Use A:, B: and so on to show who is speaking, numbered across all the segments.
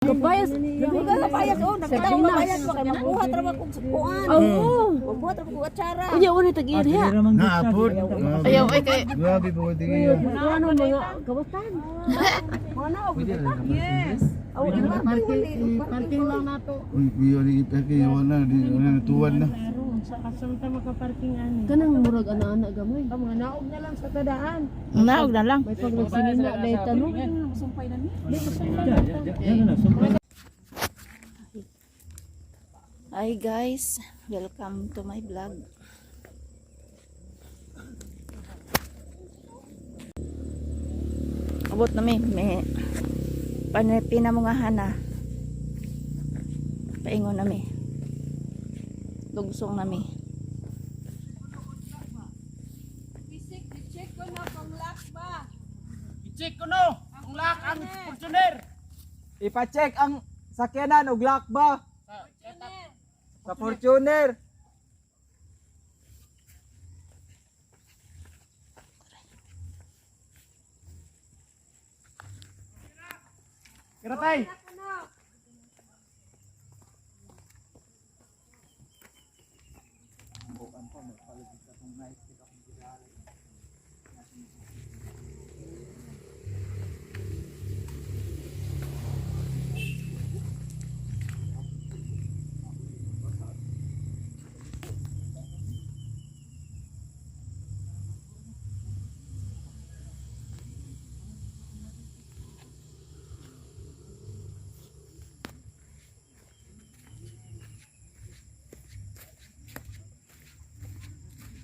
A: Kapayas.
B: Kapayas oh, nakita ko kapayas ba kay magbuhat ra ba kog kuan.
A: Oo.
B: Magbuhat ra kog atsara.
A: Unya una tag area.
C: Naapod.
D: Ayaw, ay kay
C: Grabe po tingin.
A: Ano mga kawatan?
E: Parking lang nato.
C: Uy, kuya ni ipeke wala di wala natuwan na.
E: Sa kasam ta makaparking ani.
A: Kanang murag ana-ana gamay.
E: Ang mga naog na lang sa tadaan.
D: Naog na lang.
A: May pag nagsinina dahil tanong.
D: Hi guys, welcome to my vlog. Abot na mi, may pinamungahan na. Paingon na mi. Lugsong na mi.
F: I-check ko no, ang lock ang Fortuner.
G: Ipa-check ang sakyanan og lock ba? Sa Fortuner.
F: Kiratay.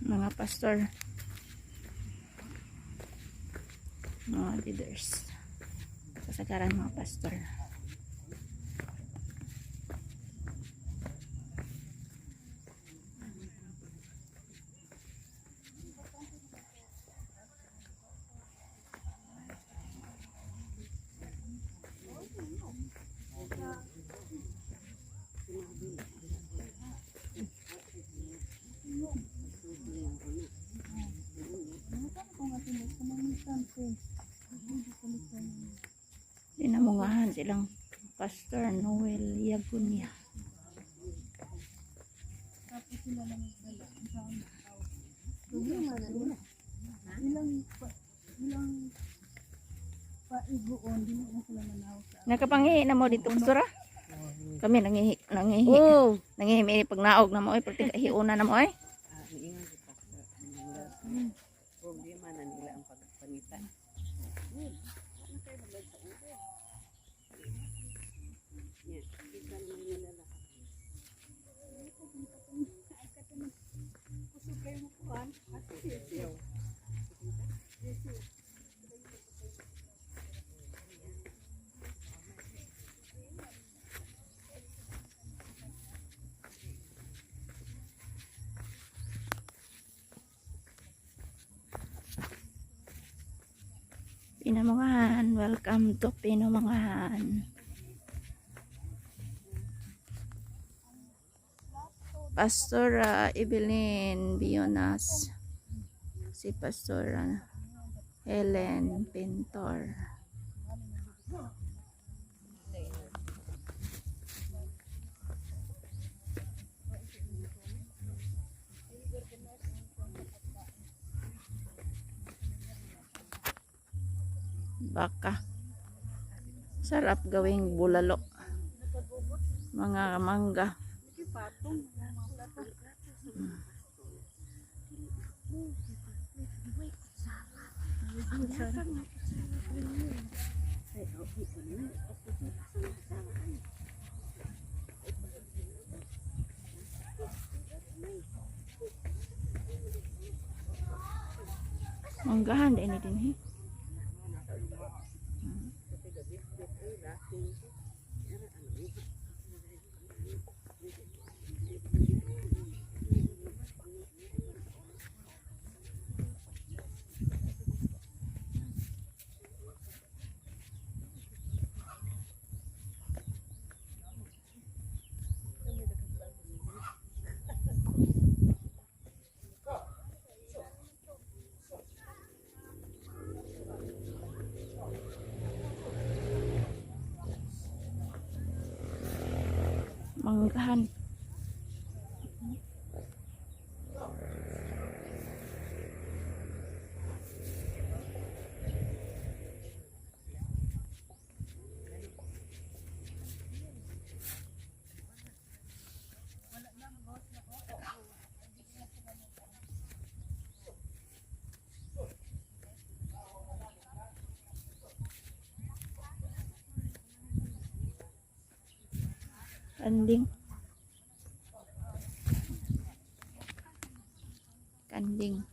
D: Mga pastor. Mga leaders. Kasagaran mga pastor. Pinamungahan silang Pastor Noel Yagunya. Nakapangihi na mo dito, Pastora? Kami nangihi, nangihi.
A: Oo.
D: Nangihi mi pag naog na mo ay perti hiuna na mo ay.
B: Problema na nila ang pagpangita.
D: Pinamungahan, welcome to Pinamungahan. Pastora Evelyn Bionas, si Pastora Helen Pintor. Baka. Sarap gawing bulalo. Mga mangga. Manggahan din ni din eh. Manggahan. Kanding. Kanding.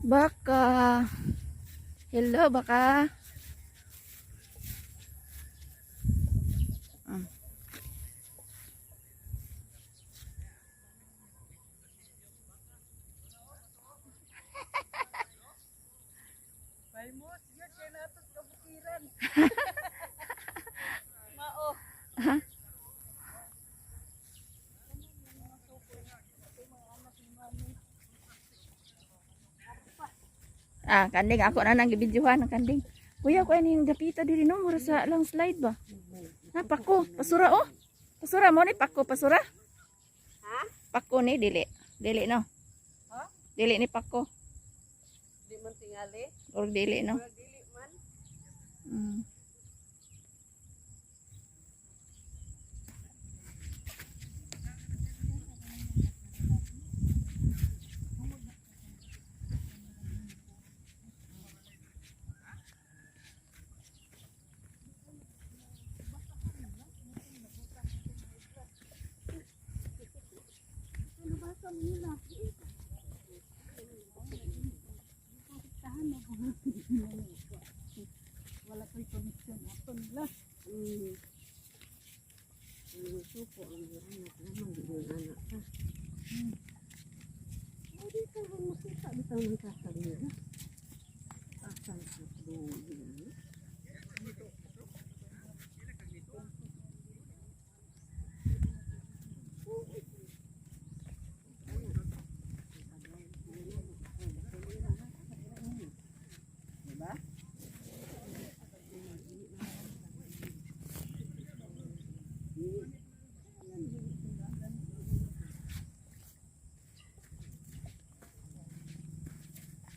D: Baka. Hello, baka. Ah, kanding ako na nang gibidyohan ang kanding. Kuya, ko ini yung gapita diri no, mura sa lang slide ba. Ha, pako, pasura oh. Pasura mo ni pako, pasura. Ha? Pako ni dili. Dili no. Ha? Dili ni pako.
B: Di man tingali.
D: Or dili no.
B: Dili man. Suko ang anak lamang di mo anak ka. O di ka rin makita bitaw ng kasal nila. Asal sa dulo.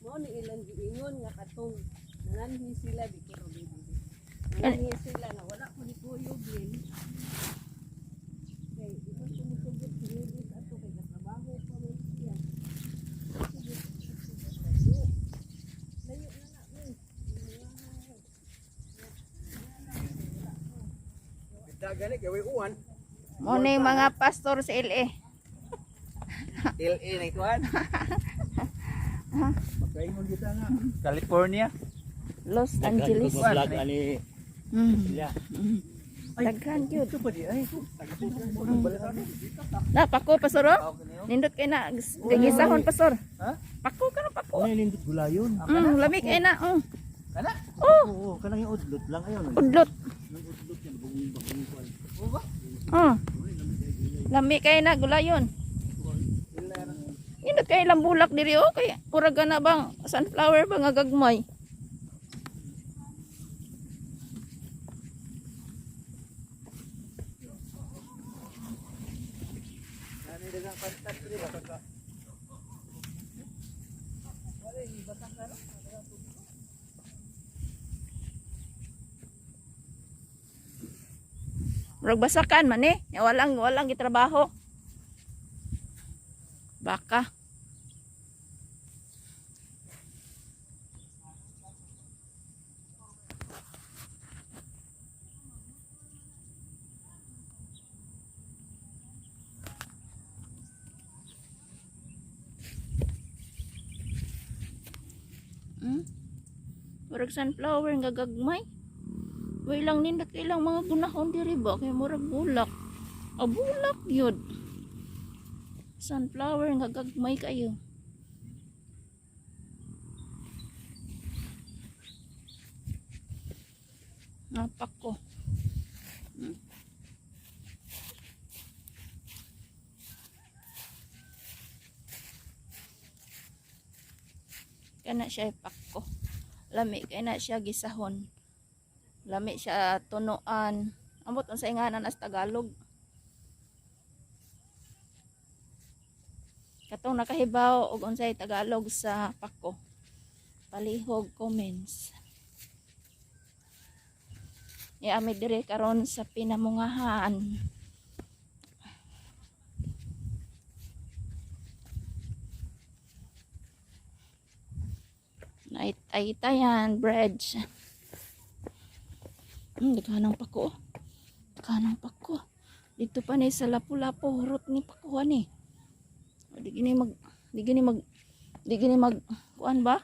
B: Mao ni ilang giingon nga katong nanganhi sila di ko ro baby. Nanganhi sila nga wala ko ni kuyog lin. Kay ikon tumutugot si Lewis ato kay katrabaho pa man siya. Layo. Layo na na mi.
G: Gani kay way uwan.
D: Mo ni mga pastor sa LA.
G: LA na ituan. Makaingon kita nga. California.
D: Los Angeles.
F: Vlog ani sila.
D: Daghan gyud.
G: Ito pa di ay.
D: Na pako pastor oh. Nindot kay na gigisahon pastor.
G: Ha?
D: Pako ka na pako.
F: Ano nindot gulayon?
D: Lami kay na. Oh.
G: Kana?
D: Oh,
F: Oo, kanang yung udlot lang ayon.
D: udlot.
F: Nang udlot yan bagong bagong kuan.
D: Oh. Lami kay na gulayon. Nindot kay ilang bulak diri oh kay murag na bang sunflower ba nga gagmay. Murag basakan man eh. Walang walang gitrabaho. Baka. Murag sunflower nga gagmay. Way lang nindot kay ilang mga gunahon diri ba kay murag bulak. Ah, bulak yun. Sunflower nga gagmay kayo. Napak ko. Kana siya ipakko. Lami kay na siya gisahon. Lami siya tunuan. Ambot unsa inganan as Tagalog. Katong nakahibaw og unsay Tagalog sa pako. Palihog comments. Niami dire karon sa pinamungahan. Naitaytayan bridge. Daghanang pako. Oh. Daghanang pako. Dito pa ni sa Lapu-Lapu hurot ni pakuhan ni. O, di gini mag di gini mag di gini mag kuan ba?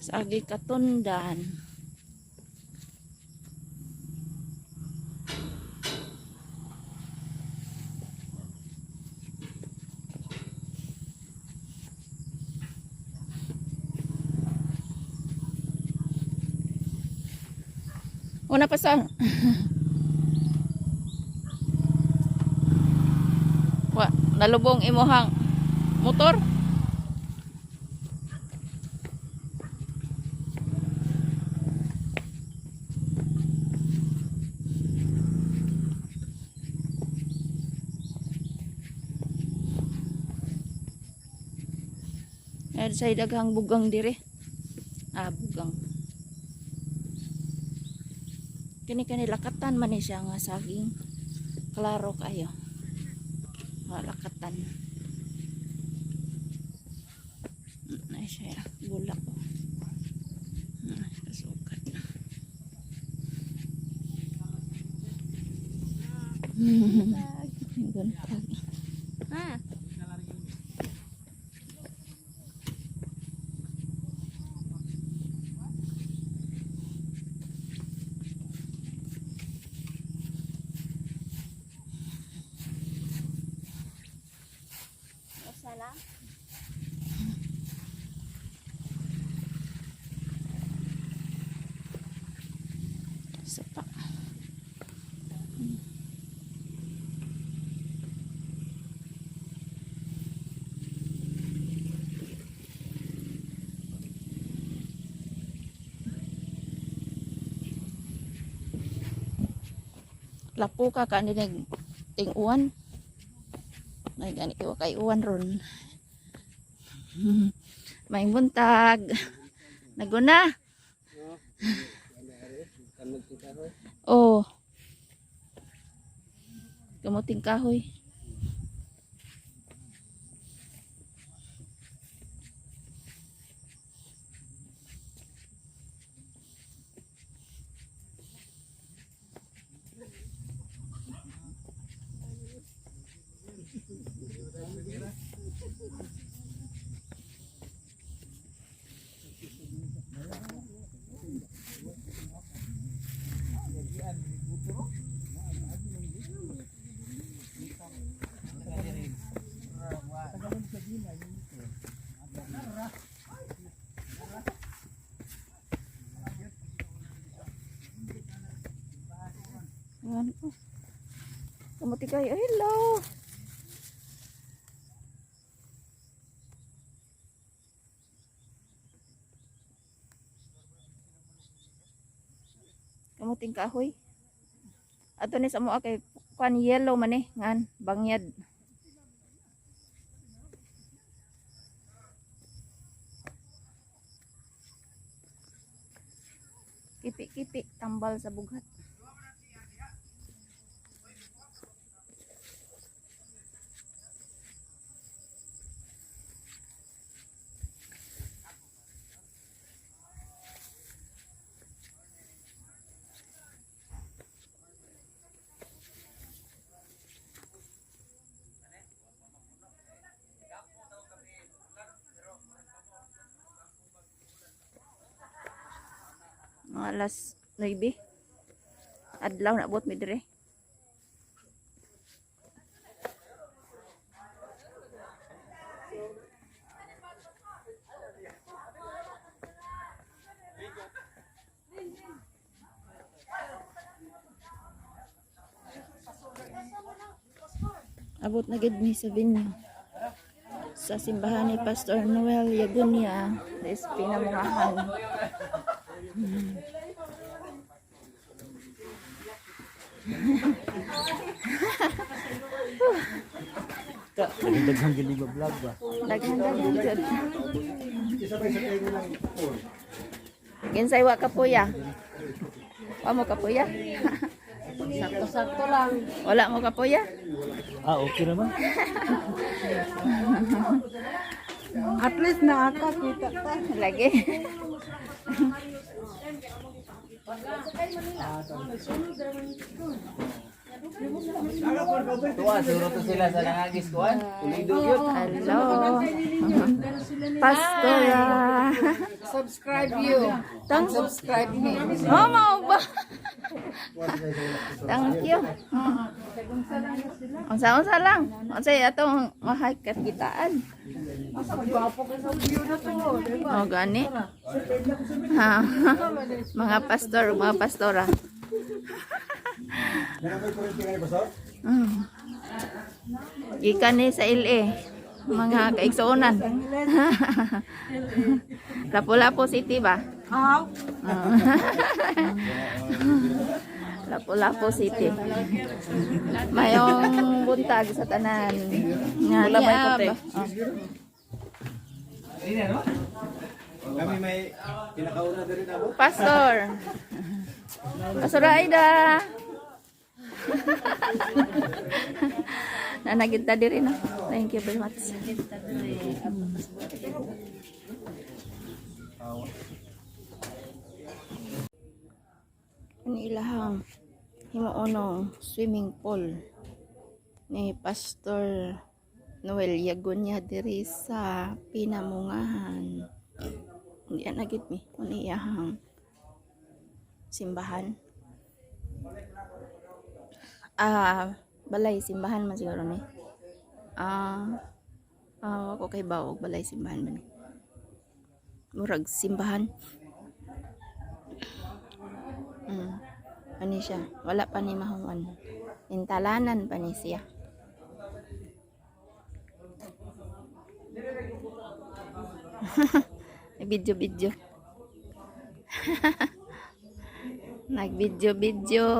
D: Sa katundan. Una pa sa Wa, nalubong imuhang motor. Ay, sa daghang bugang dire. Ah, bugang. Kini kani lakatan man ni siya nga saging. Klaro kayo. Nga lakatan. Ay siya, bulak ko. Kasukat. Buntag.
A: Ha? Sala?
D: Isa pa. Lapo ka ka ni ting-uwan. May gani kay kay uwan ron. May buntag. Naguna. Oh. Kamuting kahoy. Ayan. Oh. Kamuti kayo. Hello. Kamuting kahoy. Ato ni sa mua kay kwan yellow man eh ngan bangyad. Kipi-kipi tambal sa bughat. Mga alas 9. Adlaw na abot mi dire. Abot na gid mi sa venue. Sa simbahan ni Pastor Noel Yagunia, sa Pinamungahan.
F: Daghang galing vlog ba?
D: Daghan daghan jud. Kinsay wa kapuya? Wa mo kapuya?
A: Sakto-sakto lang.
D: Wala mo kapuya?
F: Ah, okay naman.
E: At least naaka kita ta.
D: Lagi.
G: Tuwa, siguro to sila sa nangagis kuan. Pulido yun.
D: Hello. Pastora.
B: Subscribe you.
D: Tang
B: Subscribe me.
D: Oh, mao ba? Thank you. Unsa-unsa lang. Unsay atong mahike kitaan. Oh, gani. Ha. Mga pastor, mga pastora. Gikan ni sa LA. Mga kaigsuonan. Lapu-Lapu City ba?
E: Ah,
D: Lapu-Lapu City. Mayong buntag sa tanan. Nga niya ba? Oh.
C: Kami may pinakauna diri na
D: Pastor. Pastor Aida. Nanagita diri no. Thank you very much. Ang ilahang himuonong swimming pool ni Pastor Noel Yagunya diri sa Pinamungahan. Hindi na gid mi kun iyahang simbahan. Ah, balay simbahan man siguro ni. Ah, ako kay baog balay simbahan man ni. Murag simbahan. Ano siya? Wala pa ni mahuman. Intalanan pa ni siya. Video video. Nag-video video.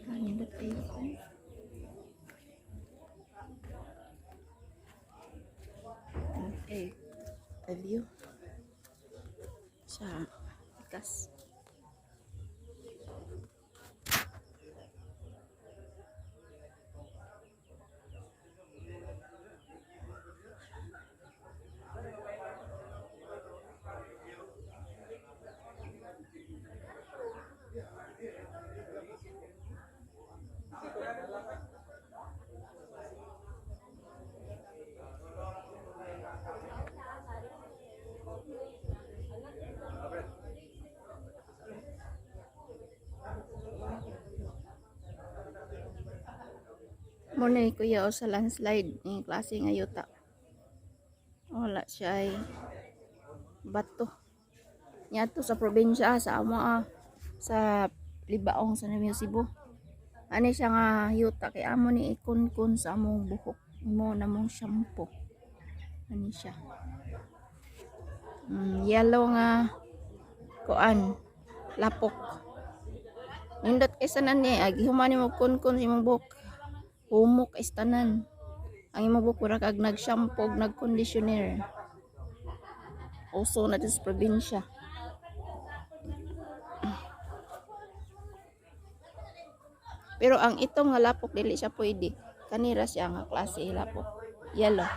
D: Ano Okay. A view. Sa ikas. Muna ni kuya o sa landslide ni klase nga yuta. Wala siya ay bato. Niadto sa probinsya sa amo sa Libaong sa Nueva Cebu. Ani siya nga yuta kay amo ni ikunkun sa among buhok. Mo na mong shampoo. Ani siya. Yellow nga kuan lapok. Nindot kay sanan ni agi human nimo kunkun sa imong buhok. Humok is tanan. Ang imong buhok mura kag nag-shampoo, nag-conditioner. Uso na dito sa probinsya. Pero ang itong nga lapok, dili siya pwede. Kanira siya nga klase lapok. Yellow.